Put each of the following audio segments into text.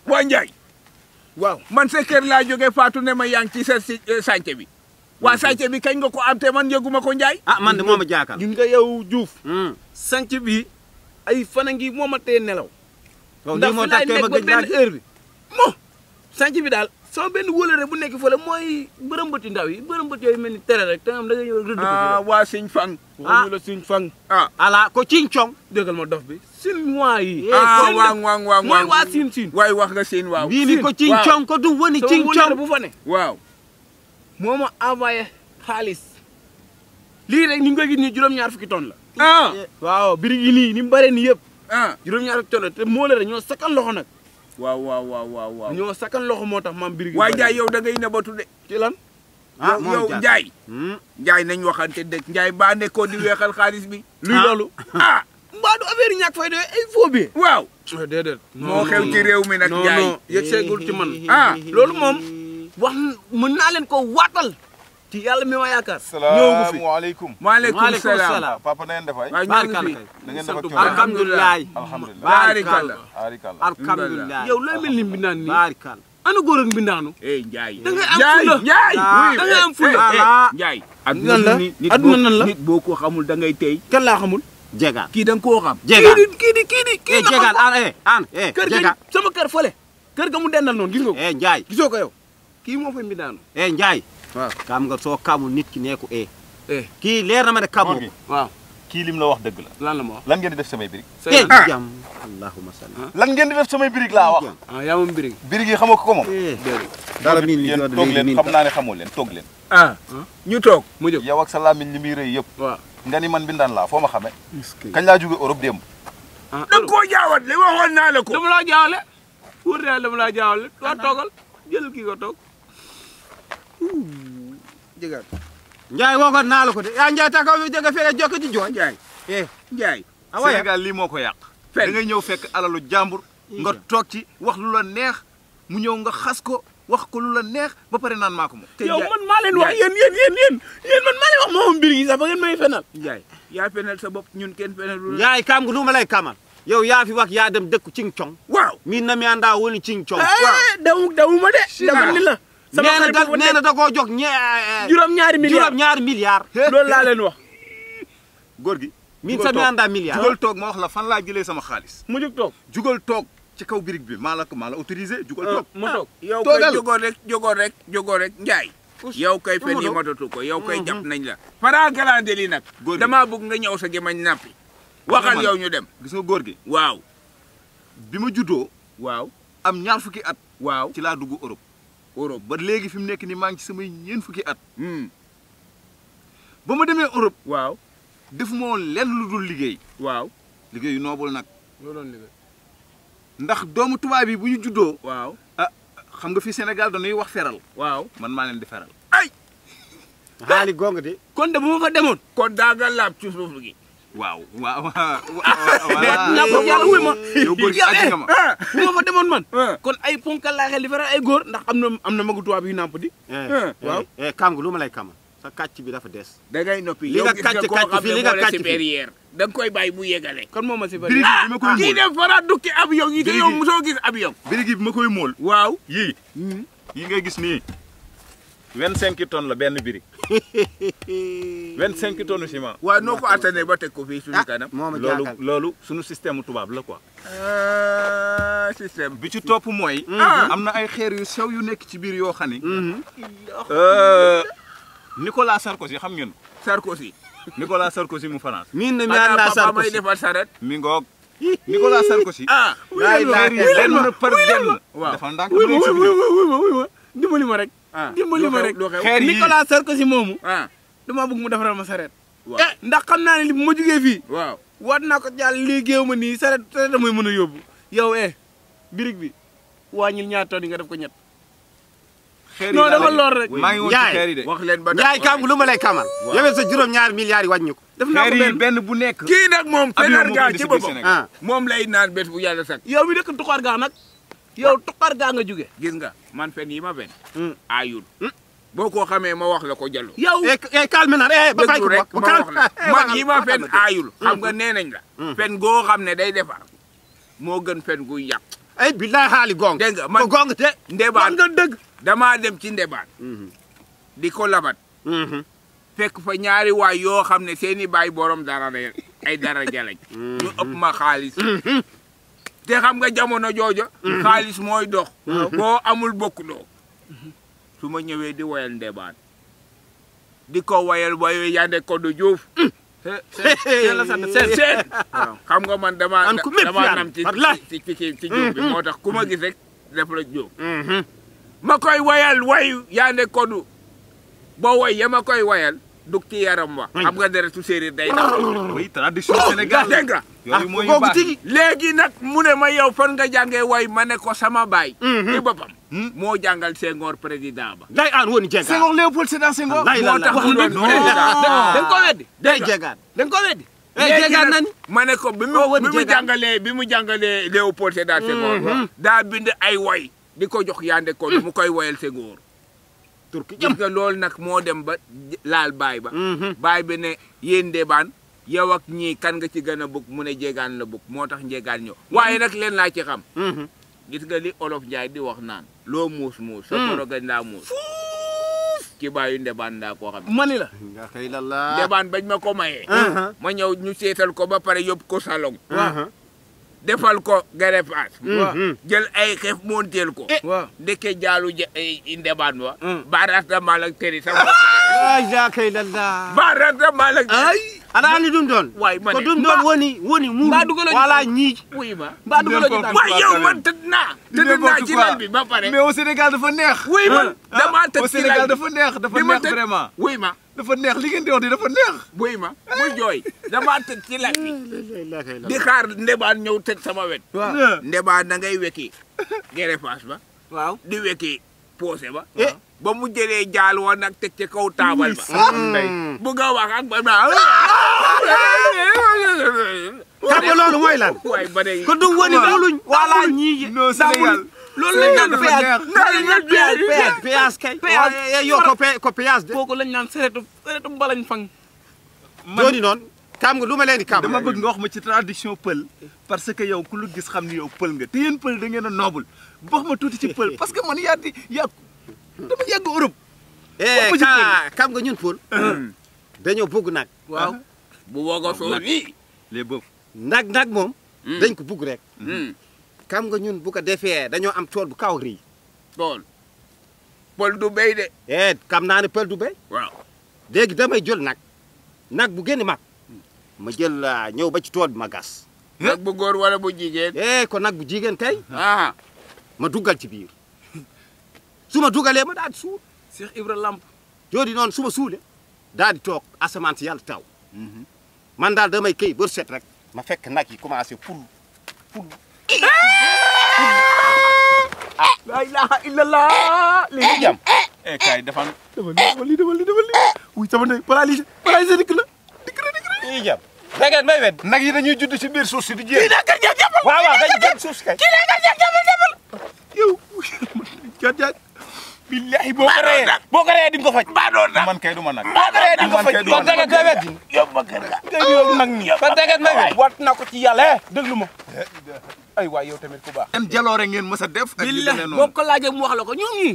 waa Ndiaye. waaw man sa kër laa jógee Fatou ne ma yaa ngi ci sa sànce bi. waa sànce bi kañ nga ko am te man yëguma ko Ndiaye. ah man de moo ma jaakal. gis nga yow Diouf. sanc bi ay fan a ngi moo ma tee nelaw. ndax moo tax kay ba gëj naa heure bi. moo sanc bi daal sama benn wóolare bu nekk fële mooy bërëmbëti ndaw yi bërëmbët yooyu mel ni tere rek te am da nga ñëw rëdd ko. waa Sëñ Fang. ñu la suñ fang. ala ko ciñ cong. dëggal ma dof bi Chinois yi. waaw mooy waa Siin Siin. waay wax nga Siin waaw. bii ni ko ciñ cong ko du woni ciñ cong bu fa ne. waaw. moo ma envoyé xaalis. lii rek ni nga koy gis nii juróom-ñaar fukki tonnes la. waaw birig yi nii ni mu bëree nii yëpp. juróom-ñaar fukki tonnes la te moo la rek ñoo sakkan loxo nag. waaw. ñoo sakkan loxo moo tax maam birig yi. waaye Ndiaye yow da ngay nebatu de. ci lan. yow Ndiaye. Ndiaye nañ waxante dëgg Ndiaye baa nekkoon di weexal xaalis bi. luy loolu. mbaa du affaire yi ñàkk fay doy ay faux bi. waaw. déedéet. moo xew ci réew mi nag Ndiaye. non yegg seegul ci man. loolu moom wax mën naa leen ko waatal. ci yàlla mi ma yaakaar. salaamaaleykum. maaleykum salaam. papa na ngeen def ay. waaw ñoo ngi fi. na ngeen def ak alhamdulilah. alhamdulilah. alhamdulilah. yow looy mel ni mbindaan nii. baarikal. ana góor ak mbindaanu. Ndiaye. da ngay am fula da ngay am fula. Ndiaye. nan la adduna nan la nit boo ko xamul da ngay tey. kan laa xamul. jegaan kii da nga koo xam. jegaan kii la jegaan kër ga sama kër fële. kër ga mu dendal noonu gis nga ko. Ndiaye. gisoo ko yow. kii moo fa mbindaanu. Ndiaye. waaw xam nga soo kamul nit ki nee ko kii leer na ma ne kamoo ko. waaw kii lim la wax dëgg la. lan la ma wax. lan ngeen di def samay birig. jam allahumma salli. lan ngeen di def samay birig laa wax. yaa moom birig. birig yi xamoo ko moom. dara min li yéen toog leen xam naa ne xamoo leen toog leen. ñu toog mu jóg yow ak sa làmmiñ li muy rëy yëpp. waaw nga ni man bindaan laa foo ma xamee. kañ laa jóge Europe démb. da nga koo jaawat li waxoon naa la ko. dama laa jaawale. wóor na dama laa jaawale. waa toogal jël kii ko toog. jegaan. Ndiaye waxoon naa la ko de yaa Ndiaye taxaw bi danga fere jokk ci jooy. Ndiaye. Sénégal lii moo ko yàq. da ngay ñëw fekk alalu jàmbur. nga toog ci wax lu la neex mu ñëw nga xas ko wax ko lu la neex ba pare naan maa ko moom. yow man maa leen wax yéen man maa leen wax moom birig yi sax ba ngeen may fenal. Ndiaye yaa fenal sa bopp ñun kenn fenal lu la. Ndiaye kam nga lu ma lay kamal. yow yaa fi wax yaa dem dëkku cing cong. waaw mi na mi àndaa woni cing cong. dawuma de. dama ni la. nee na da koo jox juróom-ñaari milliards. loolu laa leen wax. góor gi. min sa mi àndaa milliards. jugal toog ma wax la fan laa jëlee sama xaalis. mu jóg toog. jugal toog ci kaw birig bi maa la autorisé jugal toog. ma toog yow koy jógoo rek Ndiaye. yow koy fen yi matatu ko yow koy jàpp nañ la. Fara galande li nag. damaa bëgg nga ñëw sa gémmañ nappi. waxal yow ñu dem. gis nga góor gi. waaw. bi ma juddoo. waaw am ñaar fukki at. waaw ci laa dugg Europe ba léegi fi mu nekk nii maa ngi ci samay ñeent fukki at. ba ma demee Europe. waaw defuma woon lenn lu dul liggéey. waaw liggéey yu noobul nag. loolu doon liggéey. ndax doomu tubaab yi bu ñu juddoo. waaw xam nga fi Sénégal dañuy wax feral. waaw man maa leen di feral. ay. xaali gong de. kon de bu ma fa demoon. kon daaga laab ci suuf gi. waaw. yàlla wuy ma. yow góor gi àgg nga ma. bu ma fa demoon man. kon ay ponkal laa xel di feral ay góor ndax am na magu tubaab yu nàmp di. waaw kam nga lu ma lay kamal. sa kàcc bi dafa des. da ngay noppi li nga kàcc fii li nga kàcc fii da nga koy bàyyi mu yegale. kon moom ma si birigi bi ma koy mool kii def fara dukki avion yi te yow mosoo gis avion. birigi bi ma koy mool. waaw yii. yi ngay gis nii. 25 tonnes la benn birig. 25 tonnes ciment. waaw noo ko attanee ba teg ko fii suñu kanam. loolu suñu système tubaab la quoi. système bi ci topp mooy. am na ay xeer yu sew yu nekk ci biir yoo xam ni. Nicolas Sarkozy xam ngeen ko. Sarkozy. Nicolas Sarkozy mu France. miin na mi àndaa papa may Sarkozy. defar saret. mi ngoog. Nicolas Sarkozy. benn par benn. waaw dafa ndànk wuy ma dimbali ma rek. dimbali ma rek. xeer yi Nicolas Sarkozy moomu. dama bëgg mu defaral ma saret. waaw ndax xam naa ne li bu ma jógee fii. waaw waat naa ko jàll liggéeyu ma nii saret damay mën a yóbbu. yow birig bi wàññil ñaar tonnes yi nga def ko ñett. xeer yi non dafa lor rek. maa ngi woon ci xeer yi de. wax leen ba Ndiaye kam lu ma lay kamal. yow sa juróom-ñaari milliards yi wàññi ko. def naa ko xeer yi benn bu nekk. kii nag moom fenar gaa ci boppam Sénégal. moom lay naan bés bu yàlla sax. yow mi dëkk tuqaar gaa nag. yow tuqaar gaa nga jóge. gis nga man fen yi ma fen aayul boo ko xamee ma wax la ko jallo yow calme na ba fay ko rek ma wax la man yi ma fen aayul xam nga nee nañ la fen goo xam ne day defar moo gën fen guy yàq ay billahi xaali gong dégg nga man ko gong te ndebaan nga dëgg damaa dem ci ndebaan di ko labat fekk fa ñaari waay yoo xam ne seeni baay borom dara la ay dara jalañ ñu ëpp ma xaalis te xam nga jamono jooja xaalis mooy dox boo amul bokk doo su ma ñëwee di woyal ndebaan di ko woyal wayo yande ko du Juuf la sant seen xam nga man dama nam ci Juuf bi moo tax ku ma gis rek def la Juuf ma koy woyal wayu yande ko du boo woy ya ma koy woyal dug ci yaram wa xam nga deretu séeréer day daw oui tradition Sénégal dégg nga yooyu mooy yu baax léegi nag mu ne ma yow fan nga jàngee way ma ne ko sama baay ci boppam moo jàngal Senghor président ba day aan woni jegaat Senghor Léopold Sédar Senghor moo tax mu doon président da nga ko weddi day jegaat da nga ko weddi jegaat nani ma ne ko bi mu jàngalee Léopold Sédar Senghor daa bind ay way di ko jox yande ko mu koy woyal Senghor turki gis nga loolu nag moo dem ba laal baay ba baay bi ne yéen ndebaan yow ak ñii kan nga ci gën a bëgg mu ne jegaan la bëgg moo tax njegaan ñëw waaye nag leen laa ci xam gis nga li olof Njaay di wax naan loo muus sa korogañ laa muus ci baayu ndebaan daa koo xam mani la nga xëy la ndebaan bañ ma ko mayee ma ñëw ñu seetal ko ba pare yóbbu ko salon defal ko greffage jël ay xef monteel ko ndeke jaalu ndebaan wa barata malak teri sama ya kay la barata malak ay ana andi dum doon waay ma ko dum doon woni mu wala ñi wuy ma mbaa dugaloo ci waay yow man tëdd naa ci lal bi ba pare mais au Sénégal dafa neex wuy ma damaa tëdd au ci Sénégal lal bi dafa neex vraiment wuy ma dafa neex li ngeen di wax di dafa neex wuy ma muy jooy damaa tëdd ci lal bi di xaar ndebaan ñëw tëdd sama wet ndebaan da ngay wekki greffage ba waaw di wekki poosé ba ba mu jëlee jaal woon nag teg ci kaw taabal ba bu nga wax ak ba xam nga loolu mooy lan waay ba de ko dum woni muluñ wala ñi non Sénégal loolu lañ naan péage kay yo ko péage de kooku lañ naan seretu mbalañ fang joni noon kam nga lu ma leen di kam dama bëgg nga wax ma ci tradition pël parce que yow ku lu gis xam ni yow pël nga te yéen pël da ngeen a noble wax ma tuuti ci pël parce que man dama yàgg Europe kam nga ñun pël dañoo bëgg nag waaw bu wogo soo nii les bëf nag moom dañ ko bëgg rek kam nga ñun bu ko defee dañoo am tool bu kaw rii tool pël du béy de kam naa ne pël du béy waaw léegi damay jël nag bu génn mag ma jël ñëw ba ci tool bi ma gas nag bu góor wala bu jigéen ko nag bu jigéen kay ma duggal ci biir su ma dugalee ma daal di suul Cheikh Ibra Lamp joodi noonu su ma suulee daal di toog asamaan si yàlla taw man daal damay këy bër set rek ma fekk nag yi commencé pul la ilaha illallah li jam kay defal li wuy sama ndey paralysé dikk la i jam da ngeen may wed nag yi dañuy judd ci biir suuf si di jéem waaw dañ jëm suuf si kay yow jat billahi boo ko reyee di nga ko faj ba doon nag man kay du ma nag boo ko reyee di nga ko faj kon da ngeen koy wed yóbbu ma kër ga kay yow nag ni kon da ngeen may wed wat na ko ci yàlla déglu ma ay waay yow tamit ku baax yan jaloore ngeen mës a def ak yu demee boo ko laajee mu wax la ko ñoom ñi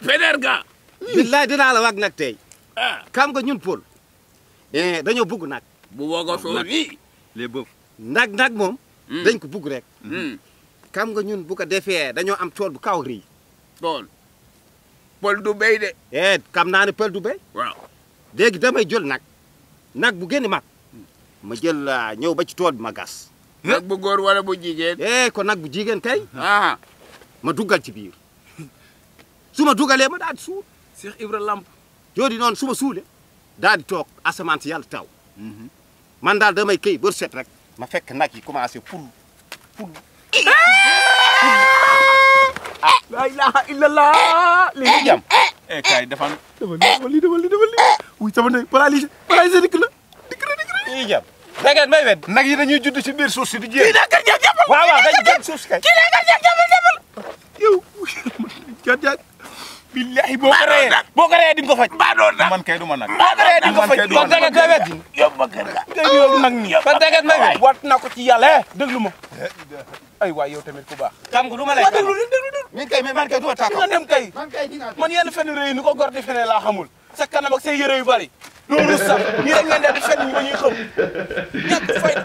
feder ga billahi dinaa la wax nag tey kam nga ñun Paul dañoo bëgg nag bu wogo soo nii les bëf nag moom dañ ko bëgg rek kam nga ñun bu ko defee dañoo am tool bu kaw rii tool pël du béy de kam naa ne pël du béy waaw léegi damay jël nag bu génn mag ma jël ñëw ba ci tool bi ma gas nag bu góor wala bu jigéen ko nag bu jigéen kay ma duggal ci biir su ma dugalee ma daal di suul Cheikh Ibra Lamp joodi noonu su ma suulee daal di toog asamaan si yàlla taw man daal damay këy bër set rek ma fekk nag yi commencé pul la ilaha illallah li jam kay defal li wuy sama ndey paralysé dikk la i jam da ngeen may wed nag yi dañuy judd ci biir suuf si di jéem waaw dañ jëm suuf si kay yow jat billahi boo ko reyee di nga ko faj ba doon nag man kay du ma nag boo ko reyee di nga ko faj kon da ngeen koy wed yóbbu ma kër ga kay yow nag ni kon da ngeen may wed wat na ko ci yàlla déglu ma ay waay yow tamit ku baax. xam nga lu ma lay. waaw déglu déglu. min kay mais man kay du ma tàkk. nga dem kay. man kay dinaa man yenn fen rëy ni ko gor di fene laa xamul. sa kanam ak say yére yu bari. loolu sax ñii rek ngeen def di fen ñi ba ñuy xam ñàkk fay.